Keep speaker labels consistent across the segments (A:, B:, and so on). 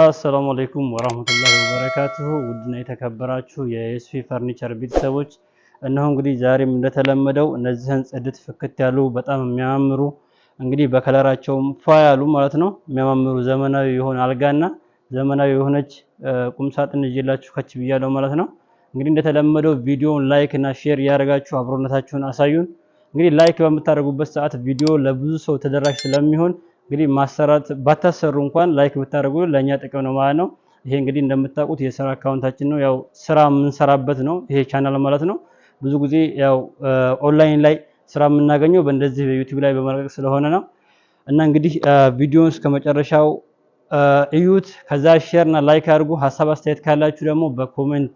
A: አሰላሙ አለይኩም ወራህመቱላሂ ወበረካቱሁ። ውድና የተከበራችሁ የኤስፒ ፈርኒቸር ቤተሰቦች፣ እነሆ እንግዲህ ዛሬም እንደተለመደው እነዚህን ጽድት ፍክት ያሉ፣ በጣም የሚያማምሩ፣ እንግዲህ በከለራቸውም ፏ ያሉ ማለት ነው፣ የሚያማምሩ ዘመናዊ የሆነ አልጋና ዘመናዊ የሆነች ቁም ሳጥን ይዤላችሁ ከች ብያለሁ ማለት ነው። እንግዲህ እንደተለመደው ቪዲዮውን like እና share እያደረጋችሁ አብሮነታችሁን አሳዩን። እንግዲህ like በምታደርጉበት ሰዓት ቪዲዮ ለብዙ ሰው ተደራሽ ስለሚሆን፣ እንግዲህ ማሰራት ባታሰሩ እንኳን like ብታደርጉ ለእኛ ጥቅም ነው ማለት ነው። ይሄ እንግዲህ እንደምታውቁት የስራ account ኣችን ነው፣ ያው ስራ የምንሰራበት ነው ይሄ ቻናል ማለት ነው። ብዙ ጊዜ ያው ኦንላይን ላይ ስራ የምናገኘው በእንደዚህ በዩቲዩብ ላይ በመልቀቅ ስለሆነ ነው። እና እንግዲህ ቪዲዮውን እስከ መጨረሻው እዩት። ከዛ share እና like አድርጉ። ሀሳብ አስተያየት ካላችሁ ደግሞ በ comment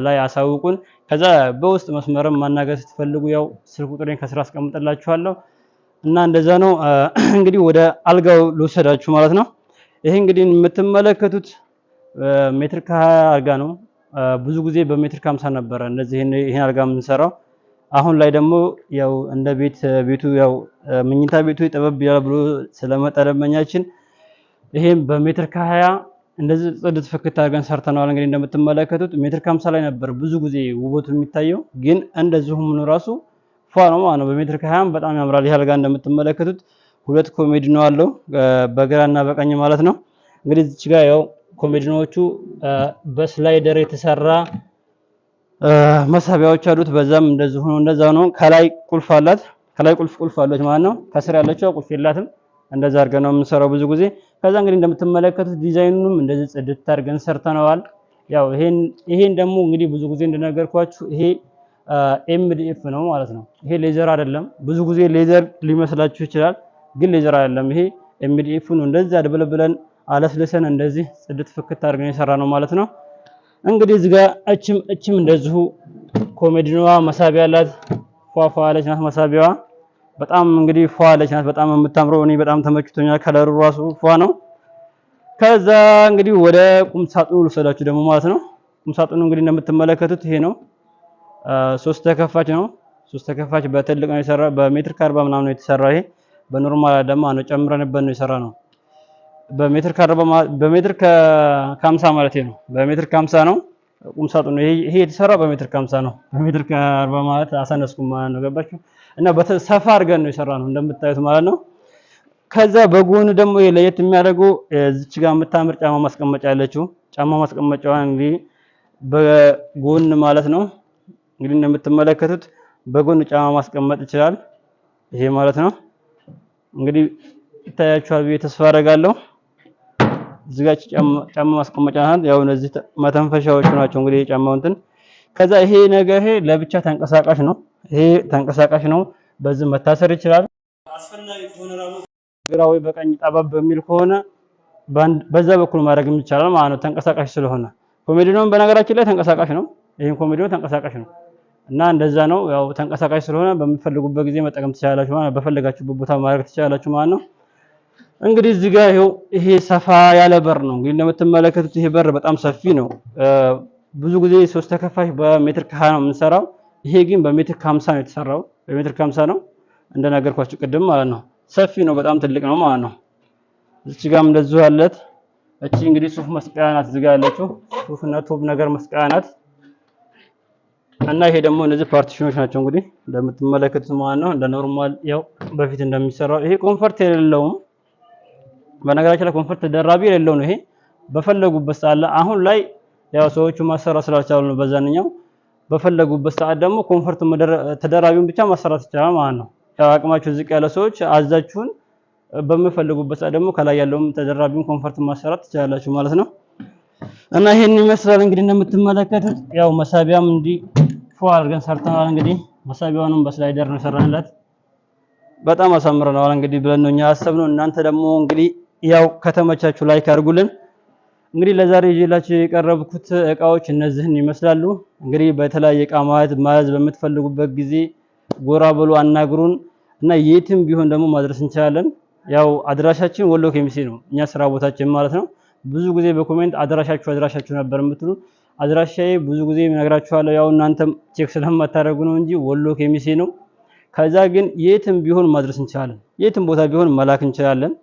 A: ላይ አሳውቁን። ከዛ በውስጥ መስመርም ማናገር ስትፈልጉ ያው ስልክ ቁጥሬን ከስር አስቀምጥላችኋለሁ። እና እንደዛ ነው። እንግዲህ ወደ አልጋው ልውሰዳችሁ ማለት ነው። ይሄ እንግዲህ የምትመለከቱት ሜትር ከ20 አልጋ ነው። ብዙ ጊዜ በሜትር ከ50 ነበረ እንደዚህ ይሄን አልጋ የምንሰራው። አሁን ላይ ደግሞ ያው እንደ ቤት ቤቱ ያው መኝታ ቤቱ ጠበብ ይላል ብሎ ስለመጣ ደንበኛችን ይሄን በሜትር ከ20 እንደዚህ ጽድት ፍክት አድርገን ሰርተነዋል። እንግዲህ እንደምትመለከቱት ሜትር ከ50 ላይ ነበር ብዙ ጊዜ ውበቱ የሚታየው፣ ግን እንደዚሁም ነው ራሱ ፏ ነው ማለት ነው። በሜትር ከ20 በጣም ያምራል። ይሄ አልጋ እንደምትመለከቱት ሁለት ኮሜዲኖ አለው፣ በግራና በቀኝ ማለት ነው። እንግዲህ እዚች ጋር ያው ኮሜዲኖዎቹ በ slider የተሰራ መሳቢያዎች አሉት። በዛም እንደዚሁ ነው፣ እንደዛ ነው። ከላይ ቁልፍ አላት። ከላይ ቁልፍ ቁልፍ አለች ማለት ነው። ከስር ያለችው ቁልፍ የላትም። እንደዛ አድርገን ነው የምንሰራው ብዙ ጊዜ። ከዛ እንግዲህ እንደምትመለከቱት ዲዛይኑንም እንደዚህ ጽድት አድርገን ሰርተነዋል። ያው ይሄን ደግሞ እንግዲህ ብዙ ጊዜ እንደነገርኳችሁ ይሄ MDF ነው ማለት ነው። ይሄ leather አይደለም። ብዙ ጊዜ leather ሊመስላችሁ ይችላል፣ ግን leather አይደለም። ይሄ MDF ነው። እንደዚህ አድበልብለን አለስልሰን እንደዚህ ጽድት ፍክት አድርገን የሰራነው ማለት ነው። እንግዲህ እዚህ ጋር እችም እንደዚሁ ኮሜዲኖዋ መሳቢያ አላት። ፏፏ ያለች ናት መሳቢያዋ። በጣም እንግዲህ ፏ ያለች ናት። በጣም የምታምረው፣ እኔ በጣም ተመችቶኛል። ከለሩ ራሱ ፏ ነው። ከዛ እንግዲህ ወደ ቁም ሳጥኑ ልውሰዳችሁ ደግሞ ማለት ነው። ቁም ሳጥኑ እንግዲህ እንደምትመለከቱት ይሄ ነው። ሶስት ተከፋች ነው። ሶስት ተከፋች በትልቅ ነው የሰራ፣ በሜትር ከ40 ምናምን ነው የተሰራው። ይሄ በ normal ደግሞ ነው ጨምረንበት ነው የሰራ ነው። በሜትር ከ40፣ በሜትር ከ50 ማለት ነው። በሜትር ከ50 ነው ቁም ሳጥኑ። ይሄ የተሰራው በሜትር ከ50 ነው። በሜትር ከ40 ማለት አሳነስኩም ማለት ነው። ገባችሁ? እና ሰፋ አድርገን ነው የሰራ ነው እንደምታዩት ማለት ነው። ከዛ በጎን ደግሞ ይሄ ለየት የሚያደርገው እዚች ጋር የምታምር ጫማ ማስቀመጫ ያለችው፣ ጫማ ማስቀመጫዋ እንግዲህ በጎን ማለት ነው። እንግዲህ እንደምትመለከቱት በጎን ጫማ ማስቀመጥ ይችላል። ይሄ ማለት ነው። እንግዲህ ይታያችኋል ብዬ ተስፋ አደርጋለሁ። እዚህ ጋር ጫማ ማስቀመጫ ናት። ያው እነዚህ መተንፈሻዎቹ ናቸው እንግዲህ የጫማው እንትን። ከዛ ይሄ ነገር ይሄ ለብቻ ተንቀሳቃሽ ነው። ይሄ ተንቀሳቃሽ ነው። በዚህ መታሰር ይችላል። አስፈላጊ ከሆነ ራሱ ግራ ወይ በቀኝ ጠበብ በሚል ከሆነ በዛ በኩል ማድረግ ይቻላል ማለት ነው። ተንቀሳቃሽ ስለሆነ ኮሜዲኖም በነገራችን ላይ ተንቀሳቃሽ ነው። ይሄን ኮሜዲኖ ተንቀሳቃሽ ነው እና እንደዛ ነው። ያው ተንቀሳቃሽ ስለሆነ በምትፈልጉበት ጊዜ መጠቀም ትችላላችሁ ማለት ነው። በፈለጋችሁበት ቦታ ማድረግ ትችላላችሁ ማለት ነው። እንግዲህ እዚህ ጋር ይኸው ይሄ ሰፋ ያለ በር ነው። እንግዲህ እንደምትመለከቱት ይሄ በር በጣም ሰፊ ነው። ብዙ ጊዜ ሶስት ተከፋሽ በሜትር ከ20 ነው የምንሰራው። ይሄ ግን በሜትር ከ50 ነው የተሰራው። በሜትር ከ50 ነው እንደነገርኳችሁ ቅድም ማለት ነው። ሰፊ ነው፣ በጣም ትልቅ ነው ማለት ነው። እዚች ጋርም እንደዚሁ ያለት እቺ እንግዲህ ሱፍ መስቀያ ናት። እዚህ ጋር ያለችው ሱፍና ቶብ ነገር መስቀያ ናት። እና ይሄ ደግሞ እነዚህ partition ኦች ናቸው እንግዲህ እንደምትመለከቱት ማለት ነው። እንደ normal ያው በፊት እንደሚሰራው ይሄ comfort የሌለውም፣ በነገራችን ላይ comfort ተደራቢ የሌለው ነው። ይሄ በፈለጉበት ሰዓት አሁን ላይ ያው ሰዎቹ ማሰራት ስላልቻሉ ነው። በዛንኛው በፈለጉበት ሰዓት ደግሞ comfort ተደራቢውን ብቻ ማሰራት ይቻላል ማለት ነው። ያው አቅማችሁ ዝቅ ያለ ሰዎች አዛችሁን በምፈልጉበት ሰዓት ደግሞ ከላይ ያለውን ተደራቢውን comfort ማሰራት ትችላላችሁ ማለት ነው። እና ይሄን ይመስላል እንግዲህ እንደምትመለከቱት፣ ያው መሳቢያም እንዲህ ፎ አድርገን ሰርተናል። እንግዲህ መሳቢያውንም በ slider ነው የሰራንላት። በጣም አሳምረነዋል እንግዲህ ብለን ነው እኛ ያሰብነው። እናንተ ደግሞ እንግዲህ ያው ከተመቻችሁ like አድርጉልን። እንግዲህ ለዛሬ ይዤላችሁ የቀረብኩት እቃዎች እነዚህን ይመስላሉ። እንግዲህ በተለያየ እቃ ማዘዝ በምትፈልጉበት ጊዜ ጎራ ብሎ አናግሩን እና የትም ቢሆን ደግሞ ማድረስ እንችላለን። ያው አድራሻችን ወሎ ኬሚሴ ነው፣ እኛ ስራ ቦታችን ማለት ነው። ብዙ ጊዜ በ comment አድራሻችሁ አድራሻችሁ ነበር የምትሉ፣ አድራሻዬ ብዙ ጊዜ እነግራችኋለሁ። ያው እናንተም check ስለማታደርጉ ነው እንጂ ወሎ ኬሚሴ ነው። ከዛ ግን የትም ቢሆን ማድረስ እንችላለን። የትም ቦታ ቢሆን መላክ እንችላለን።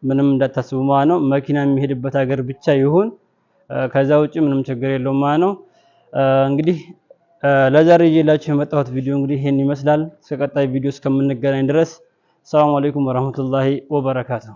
A: ምንም እንዳታስቡ ማለት ነው። መኪና የሚሄድበት ሀገር ብቻ ይሁን፣ ከዛ ውጪ ምንም ችግር የለውም ማለት ነው። እንግዲህ ለዛሬ ይዤላችሁ የመጣሁት ቪዲዮ እንግዲህ ይሄን ይመስላል። እስከ ቀጣይ ቪዲዮ እስከምንገናኝ ድረስ ሰላም አለይኩም ወራህመቱላሂ ወበረካቱ።